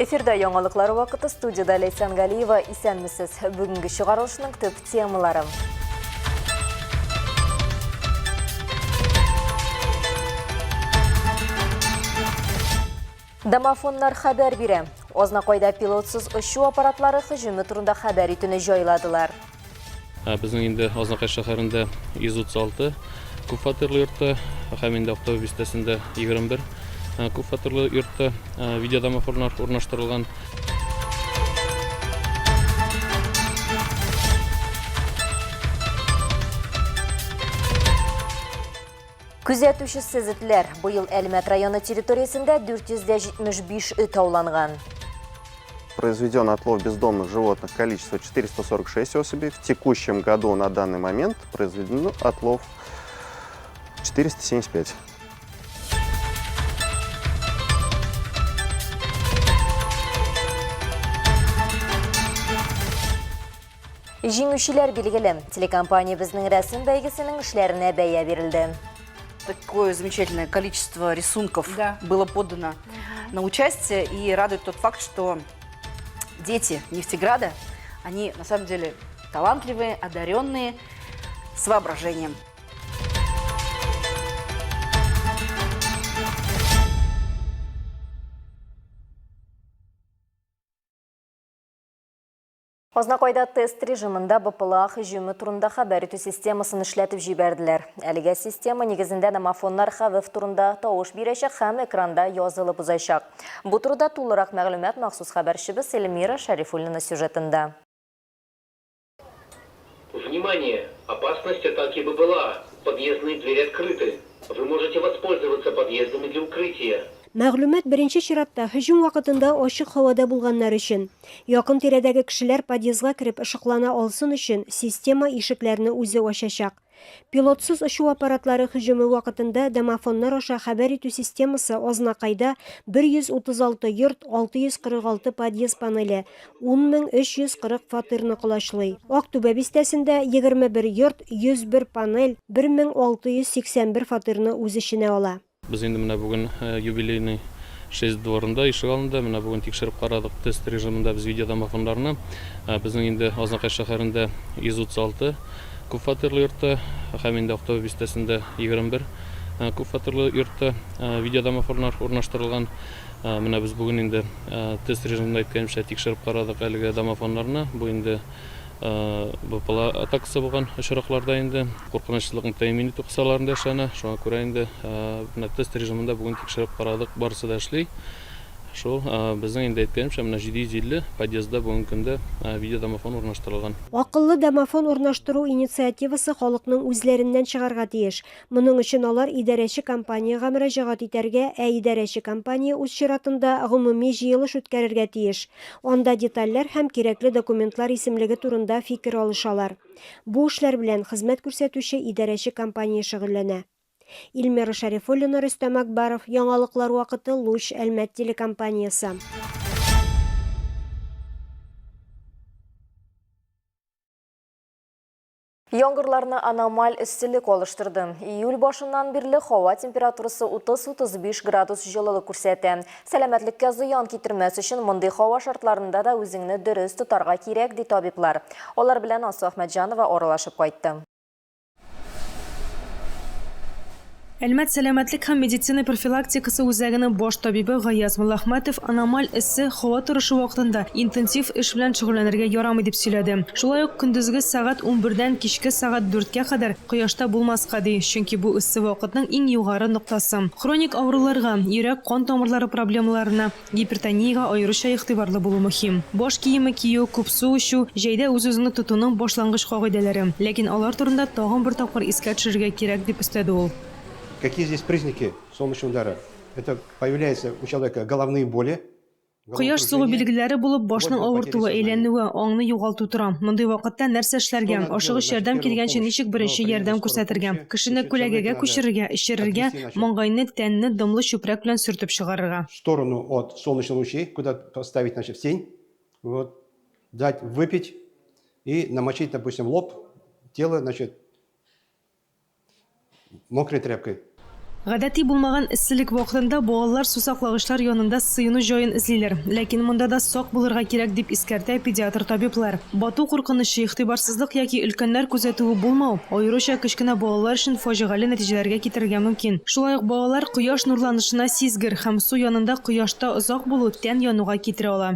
Эфирда яңалыклар вакыты студияда Ләйсән Галиева. Исәнмесез. Бүгенге чыгарылышның төп темалары. Домофоннар хәбәр бирә. Азнакайда пилотсыз очу аппаратлары һөҗүме турында хәбәр итүне җайладылар. Безнең инде Азнакай шәһәрендә 136 күпфатирлы йортта һәм инде Актау бистәсендә 21 күпфатирлы йортта видеодомофоннар урнаштырылган. Күзәтүчесез этләр. Быел Әлмәт районы территориясендә 475 эт ауланган. Произведен отлов бездомных животных количество 446 особей. В текущем году на данный момент произведен отлов 475. Җиңүчеләр билгеле. Телекомпаниябезнең рәсем бәйгесенең эшләренә бәя бирелде. Такое замечательное количество рисунков было подано на участие. И радует тот факт, что дети Нефтеграда, они на самом деле талантливые, одаренные, с воображением. Азнакайда тест режимында БПЛА һөҗүме турында хәбәр итү системасын эшләтеп җибәрделәр. Әлегә система нигезендә домофоннар хәвеф турында тавыш бирәчәк һәм экранда язылып узачак. Бу турыда тулырак мәгълүмат махсус хәбәрчебез Эльмира Шәрифуллина сюжетында. Внимание! Опасность атаки БПЛА! Подъездные двери открыты. Вы можете воспользоваться подъездами для укрытия. Мәгълүмат беренче чиратта һөҗүм вакытында ачык һавада булганнар өчен. Якын тирәдәге кешеләр подъездга кереп ышыклана алсын өчен система ишекләрне үзе ачачак. Пилотсыз очу аппаратлары һөҗүме вакытында домофоннар аша хәбәр итү системасы Азнакайда 136 йорт, 646 подъезд панеле, 10340 фатирны колачлый. Актүбә бистәсендә 21 йорт, 101 панель, 1681 фатирны үз эченә ала. Без инде менә бүген Юбилейный 6 дворында, ишегалдында менә бүген тикшереп карадык тест режимында без видеодомофоннарны. Безнең инде Азнакай шәһәрендә 136 күпфатирлы йортта һәм инде Актүбә бистәсендә 21 күпфатирлы йортта видеодомофоннар урнаштырылган. Менә без бүген инде тест режимында әйткәнемчә тикшереп карадык әлеге домофоннарны. Бу инде БПЛА атакасы булган очракларда инде куркынычсызлыкны тәэмин итү кысаларында эшләнә. Шуңа күрә инде менә тест режимында бүген тикшереп карадык, барысы да эшли. Шул безнең инде әйткәнемчә, менә 750 подъездда бүгенге көндә видеодомофон урнаштырылган. Акыллы домофон урнаштыру инициативасы халыкның үзләреннән чыгарга тиеш. Моның өчен алар идарәче компаниягә мөрәҗәгать итәргә, ә идарәче компания үз чиратында гомуми җыелыш үткәрергә тиеш. Анда детальләр һәм кирәкле документлар исемлеге турында фикер алышалар. Бу эшләр белән хезмәт күрсәтүче идарәче компания шөгыльләнә. Ильмира Шәрифуллина, Рөстәм Акбаров, Яңалыклар вакыты, Луч, Әлмәт телекомпаниясе. Яңгырларны аномаль эсселек алыштырды. Июль башыннан бирле һава температурасы 30-35 градус җылылык күрсәтә. Сәламәтлеккә зыян китермәс өчен мондый һава шартларында да үзеңне дөрес тотарга кирәк, ди табиблар. Алар белән Алсу Әхмәтҗанова аралашып кайтты. Әлмәт сәламәтлек һәм медицина профилактикасы үзәгенең баш табибы Гаяз Муллахмәтов аномаль эссе һава торышы вакытында интенсив эш белән шөгыльләнергә ярамый дип сөйләде. Шулай ук көндезге сәгать унбердән кичке сәгать дүрткә кадәр кояшта булмаска ди, чөнки бу эссе вакытның иң югары ноктасы. Хроник авыруларга, йөрәк-кан тамырлары проблемаларына, Гипертониягә аеруча игътибарлы булу мөһим. Баш киеме кию, күп су эчү, җәйдә үз-үзеңне тотуның башлангыч кагыйдәләре. Ләкин алар турында тагын бер тапкыр искә төшерергә кирәк, дип өстәде ул. Какие здесь признаки солнечного удара? Это появляются у человека головные боли, Кояш сугу билгеләре булып башның авыртуы, әйләнүе, аңны югалту тора. Мондый вакытта нәрсә эшләргә? Ашыгыч ярдәм килгәнче ничек беренче ярдәм күрсәтергә? Кешене күләгәгә күчерергә, эчерергә, маңгайны, тәнне дымлы чүпрәк белән сөртеп чыгарырга. В сторону от солнечных лучей, куда поставить, значит, в тень, вот, дать выпить и намочить, допустим, лоб, тело, значит, мокрой тряпкой. Гадәти булмаган эсселек вакытында балалар сусаклагычлар янында сыену җаен эзлиләр. Ләкин монда да сак булырга кирәк, дип искәртә педиатр табиблар. Бату куркынычы, игътибарсызлык яки өлкәннәр күзәтүе булмау, аеруча кечкенә балалар өчен фаҗигале нәтиҗәләргә китерергә мөмкин. Шулай ук балалар кояш нурланышына сизгер һәм су янында кояшта озак булу тән януга китерә ала.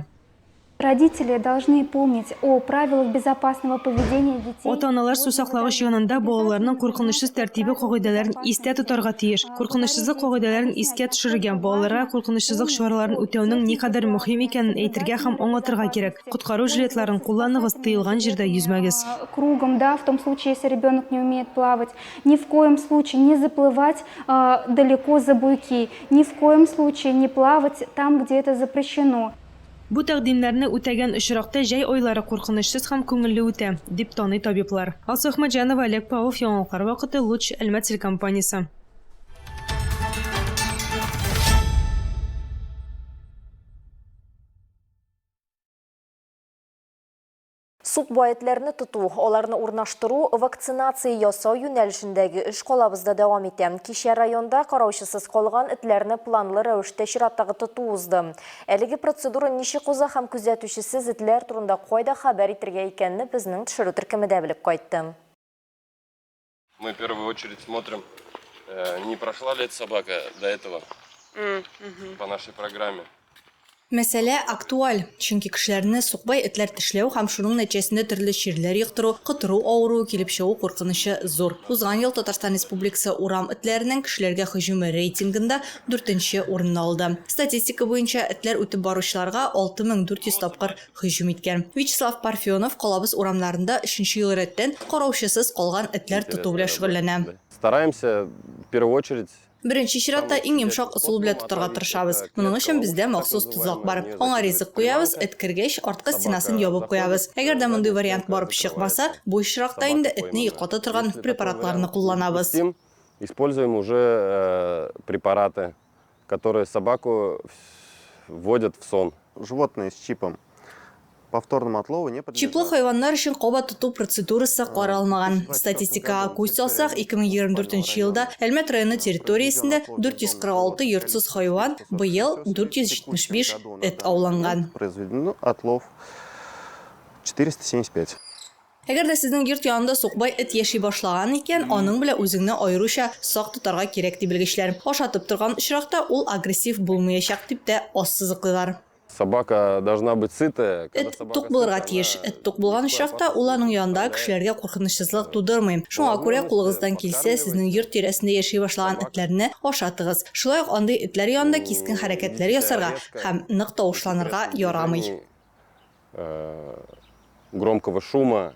Родители должны помнить о правилах безопасного поведения детей. Ата-аналар сусаклагыч янында балаларның куркынычсыз тәртибе кагыйдәләрен истә тотарга тиеш. Куркынычсызлык кагыйдәләрен искә төшерергә, балаларга куркынычсызлык чараларын үтәүнең никадәр мөһим икәнен әйтергә һәм аңлатырга кирәк. Коткару жилетларын кулланыгыз, тыелган җирдә йөзмәгез. Кругом, да, в том случае, если ребенок не умеет плавать, ни в коем случае не заплывать далеко за буйки, ни в коем случае не плавать там, где это запрещено. Бу тәкъдимнәрне үтәгән очракта җәй айлары куркынычсыз һәм күңелле үтә, дип таный табиблар. Алсу Әхмәтҗанова, Олег Павлов, Яңалыклар вакыты, Луч, Әлмәт телекомпаниясе. Сукбай этләрне тоту, аларны урнаштыру, вакцинация ясау юнәлешендәге эш калабызда дәвам итә. Кичә районда караучысыз калган этләрне планлы рәвештә чираттагы тоту узды. Әлеге процедура ничек уза һәм күзәтүчесез этләр турында кайда хәбәр итергә икәнне безнең төшерү төркеме дә белеп кайтты. Мы в первую очередь смотрим, э, не прошла ли эта собака до этого по нашей программе. Мәсьәлә актуаль, чөнки кешеләрне сукбай этләр тешләү һәм шуның нәтиҗәсендә төрле чирләр йоктыру, котыру авыруы килеп чыгу куркынычы зур. Узган ел Татарстан Республикасы урам этләренең кешеләргә һөҗүме рейтингында дүртенче урынны алды. Статистика буенча, этләр үтеп баручыларга 6400 тапкыр һөҗүм иткән. Вячеслав Парфенов калабыз урамнарында өченче ел рәттән караучысыз калган этләр тоту белән шөгыльләнә. Стараемся, в первую очередь. Беренче чиратта иң йомшак ысул белән тотарга тырышабыз. Моның өчен бездә махсус тозак бар. Аңа ризык куябыз, эт кергәч, арткы стенасын ябып куябыз. Әгәр дә мондый вариант барып чыкмаса, бу очракта инде этне йоклата торган препаратларны кулланабыз. Используем уже препараты, которые собаку вводят в сон. Животные с чипом повторному отлову не подлежат. Чиплы хайваннар өчен кабат тоту процедурасы каралмаган. Статистикага күз салсак, 2024 нче елда Әлмәт районы территориясендә 446 йортсыз хайван, быел 475 эт ауланган. Произведено отлов 475. Әгәр дә сезнең йорт янында сукбай эт яши башлаган икән, аның белән үзеңне аеруча сак тотарга кирәк, ди белгечләр. Ашатып торган очракта ул агрессив булмаячак, дип тә ассызыклыйлар. Собака должна быть сытая. Эт тук булырга тиеш. Эт тук булган очракта, ул аның янындагы кешеләргә куркынычсызлык тудырмый. Шуңа күрә, кулыгыздан килсә, сезнең йорт тирәсендә яши башлаган этләрне ашатыгыз. Шулай ук андый этләр янында кискен хәрәкәтләр ясарга һәм нык тавышланырга ярамый. Громкого шума.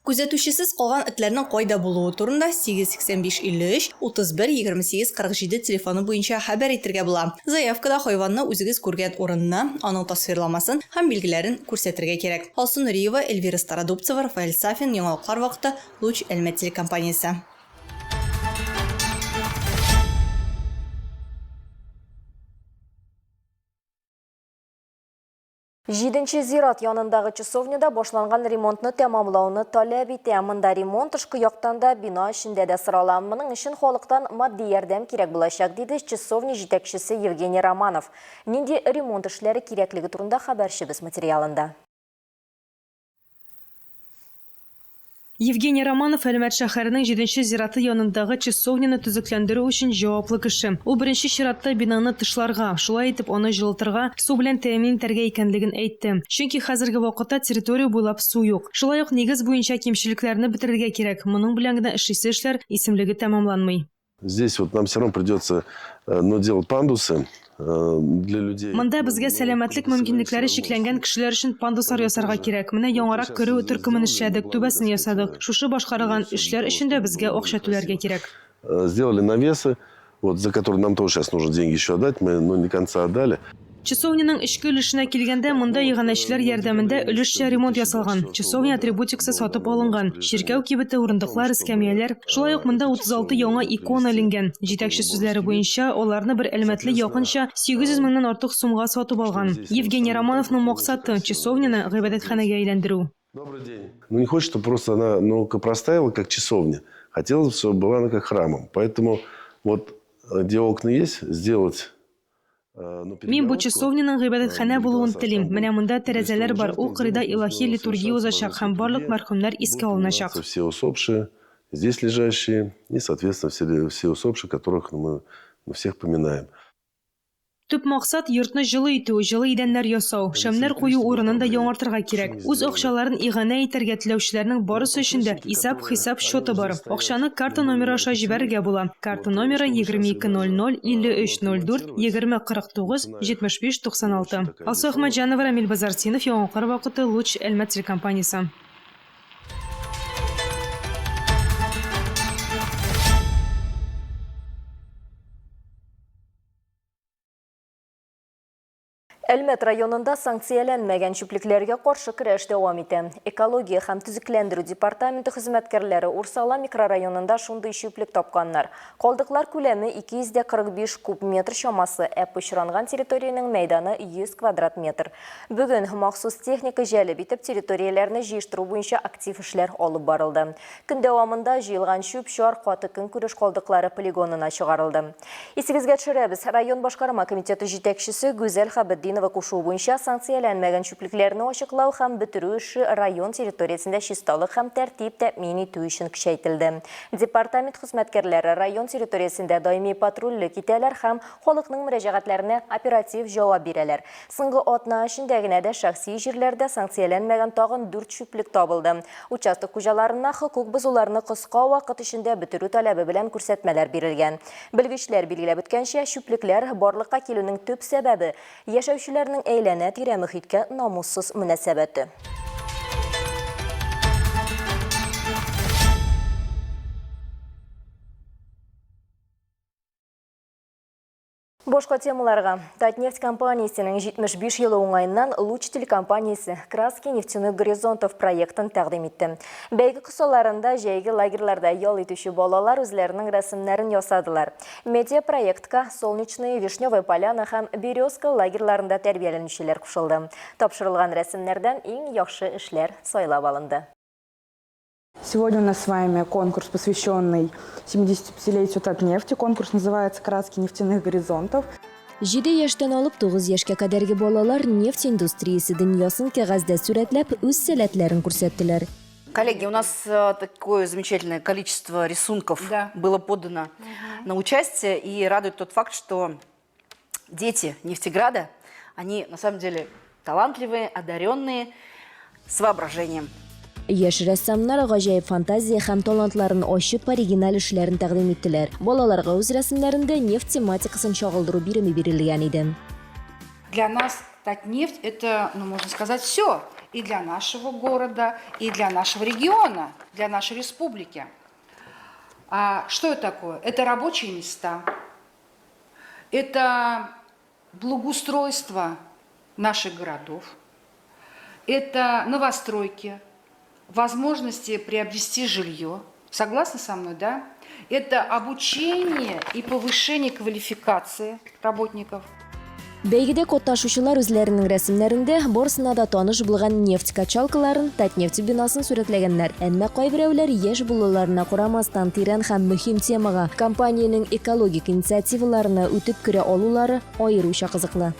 Күзәтүчесез калган этләрнең кайда булуы турында 885 53 31 28 47 телефоны буенча хәбәр итергә була. Заявкада хайванны үзегез күргән урынны, аның тасвирламасын һәм билгеләрен күрсәтергә кирәк. Алсу Нуриева, Эльвира Стародубцева, Рафаэль Сафин, Яңалыклар вакыты, Луч Әлмәт телекомпаниясе. Җиденче зират янындагы часовняда башланган ремонтны тәмамлауны таләп итә. Монда ремонт тышкы яктан да, бина эчендә дә сорала. Моның өчен халыктан матди ярдәм кирәк булачак, диде часовня җитәкчесе Евгений Романов. Нинди ремонт эшләре кирәклеге турында хәбәрчебез материалында. Евгений Романов Әлмәт шәһәренең җиденче зираты янындагы часовняны төзекләндерү өчен җаваплы кеше. Ул беренче чиратта бинаны тышларга, шулай итеп аны җылытырга, су белән тәэмин итәргә икәнлеген әйтте. Чөнки хәзерге вакытта территория буйлап су юк. Шулай ук нигез буенча кимчелекләрне бетерергә кирәк. Моның белән генә эшлисе эшләр исемлеге тәмамланмый. Здесь вот нам все равно придется, э, ну, делать пандусы э, для людей. Монда безгә сәламәтлек мөмкинлекләре чикләнгән кешеләр өчен пандуслар ясарга кирәк. Менә яңарак керү төркемен эшләдек, түбәсен ясадык. Шушы башкарылган эшләр өчен дә безгә акча түләргә кирәк. Э, сделали навесы, вот, за которые нам тоже сейчас нужно деньги еще отдать, мы ну, не до конца отдали. Часовняның эчке өлешенә килгәндә, монда иганәчеләр ярдәмендә өлешчә ремонт ясалган. Часовня атрибутикасы сатып алынган, чиркәү кибете, урындыклар, эскәмияләр. Шулай ук монда 36 яңа икона эленгән. Җитәкче сүзләре буенча, аларны бер әлмәтле якынча 800 меңнән артык сумга сатып алган. Евгений Романовның максаты, часовняны гыйбадәтханәгә әйләндерү. Добрый день. Ну, не хочет, чтобы просто она, ну, простаивала, как часовня. Хотелось бы, чтобы была она как храмом. Поэтому вот где окна есть, сделать Мин бу часовняның гыйбадәтханә булуын телим. Менә монда тәрәзәләр бар, ул кырыйда илаһи литургия узачак һәм барлык мәрхүмнәр искә алыначак. Все усопшие, здесь лежащие, и, соответственно, все, все усопшие, которых мы, мы всех поминаем. Төп максат, йортны җылы итү, җылы идәннәр ясау, шәмнәр кую урынын да яңартырга кирәк. Үз акчаларын иганә итәргә теләүчеләрнең барысы өчен дә исәп-хисап счеты бар. Акчаны карта номеры аша җибәрергә була. Карта номеры, 22 00 53 04 20 49 75 96. Алсу Әхмәтҗанова, Рамил Базартдинов, Яңалыклар вакыты, Луч, Әлмәт телекомпаниясе. Әлмәт районында санкцияләнмәгән чүплекләргә каршы көрәш дәвам итә. Экология һәм төзекләндерү департаменты хезмәткәрләре Урсала микрорайонында шундый чүплек тапканнар. Калдыклар күләме 245 куб метр чамасы, ә пычранган территориянең мәйданы 100 квадрат метр. Бүген махсус техника җәлеп итеп территорияләрне җыештыру буенча актив эшләр алып барылды. Көн дәвамында җыелган чүп-чар каты көнкүреш калдыклары полигонына чыгарылды. Исегезгә төшерәбез, район башкарма комитеты җитәкчесе Гүзәл Хабетдинова кушуы буенча санкцияләнмәгән чүплекләрне ачыклау һәм бетерү эше район территориясендә чисталык һәм тәртип тәэмин итү өчен көчәйтелде. Департамент хезмәткәрләре район территориясендә даими патрульлек итәләр һәм халыкның мөрәҗәгатьләренә оператив җавап бирәләр. Соңгы атна эчендә генә дә шәхси җирләрдә санкцияләнмәгән тагын дүрт чүплек табылды. Участок хуҗаларына хокук бозуларны кыска вакыт эчендә бетерү таләбе белән күрсәтмәләр бирелгән. Белгечләр билгеләп үткәнчә, чүплекләр барлыкка килүнең төп сәбәбе, яшәүчеләрнең әйләнә-тирә мохиткә намуссыз мөнәсәбәте. Башка темаларга. Татнефть компаниясенең 75 елы уңаеннан Луч телекомпаниясе Краски нефтяных горизонтов проектын тәкъдим итте. Бәйге кысаларында җәйге лагерьларда ял итүче балалар үзләренең рәсемнәрен ясадылар. Медиапроектка Солнечные, Вишневая поляна һәм Березка лагерьларында тәрбияләнүчеләр кушылды. Тапшырылган рәсемнәрдән иң яхшы эшләр сайлап алынды. Сегодня у нас с вами конкурс, посвященный 75-летию Татнефти. Конкурс называется «Краски нефтяных горизонтов». Җиде яшьтән алып тугыз яшькә кадәрге балалар нефть индустриясе дөньясын кәгазьдә сурәтләп, үз сәләтләрен күрсәттеләр. Коллеги, у нас э, такое замечательное количество рисунков да. было подано угу. на участие. И радует тот факт, что дети Нефтеграда, они на самом деле талантливые, одаренные, с воображением. Яшь рәссамнар гаҗәеп фантазия һәм талантларын ачып, оригиналь эшләрен тәкъдим иттеләр. Балаларга үз рәсемнәрендә нефть тематикасын чагылдыру биреме бирелгән иде. Для нас Татнефть это, ну, можно сказать, все. И для нашего города, и для нашего региона, для нашей республики. А что это такое? Это рабочие места, это благоустройство наших городов, это новостройки, возможности приобрести жилье. Согласны со мной, да? Это обучение и повышение квалификации работников. Бәйгедә катнашучылар үзләренең рәсемнәрендә барысына да таныш булган нефть качалкаларын, Татнефть бинасын сурәтләгәннәр. Әмма кайберәүләр яшь булуларына карамастан, тирән һәм мөһим темага, компаниянең экологик инициативаларына үтеп керә алулары аеруча кызыклы.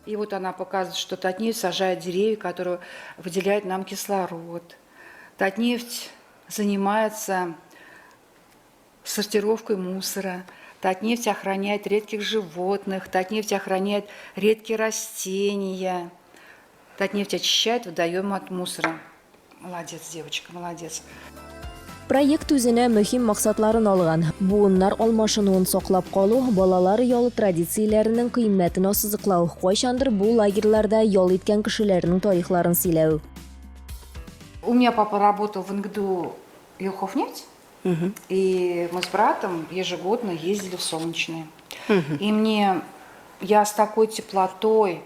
И вот она показывает, что Татнефть сажает деревья, которые выделяют нам кислород. Татнефть занимается сортировкой мусора. Татнефть охраняет редких животных, Татнефть охраняет редкие растения. Татнефть очищает водоемы от мусора. Молодец, девочка, молодец. Проект үзенә мөһим максатларын алган, буыннар алмашынуын саклап калу, балалар ялы традицияләренең кыйммәтен ассызыклау, кайчандыр бу лагерьларда ял иткән кешеләрнең тарихларын сөйләү. У меня папа работал в НГДУ Елховнефть, и мы с братом ежегодно ездили в Солнечные. И мне, я с такой теплотой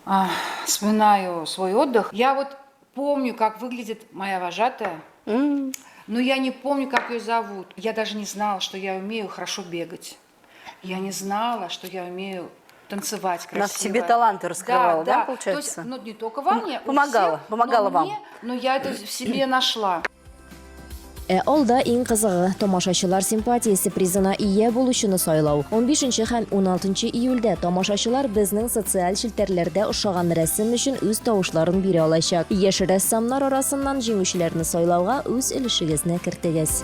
а, вспоминаю свой отдых. Я вот помню, как выглядит моя вожатая, но я не помню, как ее зовут. Я даже не знала, что я умею хорошо бегать. Я не знала, что я умею танцевать красиво. Она в себе таланты раскрывала, да, да, получается? То есть, ну, не только во мне, помогала, всех, помогала но вам. Мне, но я это в себе нашла. Ә алда иң кызыгы, тамашачылар симпатиясе призына ия булучыны сайлау. Унбишенче һәм уналтынчы июльдә тамашачылар безнең социаль челтәрләрдә ошаган рәсем өчен үз тавышларын бирә алачак. Яшь рәссамнар арасыннан җиңүчеләрне сайлауга үз өлешегезне кертегез.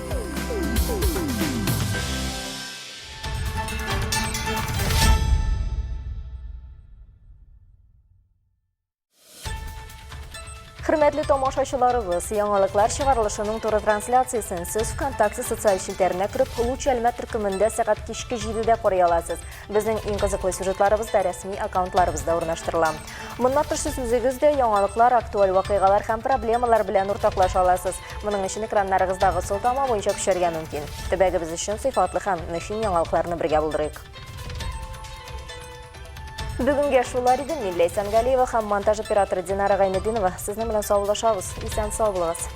Хөрмәтле тамашачыларыбыз, яңалыклар чыгарылышының туры трансляциясен сез ВКонтакте социаль челтәренә кереп, Луч Әлмәт төркемендә сәгать кичке 7-дә карый аласыз. Безнең иң кызыклы сюжетларыбыз да рәсми аккаунтларыбызда урнаштырыла. Моннан тыш сез үзегез дә яңалыклар, актуаль вакыйгалар һәм проблемалар белән уртаклаша аласыз. Моның өчен экраннарыгыздагы сылтама буенча күчәргә мөмкин. Төбәгебез өчен сыйфатлы һәм мөһим яңалыкларны бергә булдырыйк. Бүгенгә шулар иде. Мин Ләйсән Галиева һәм монтаж операторы Динара Гайнетдинова сезнең белән саубуллашабыз. Исән сау булыгыз.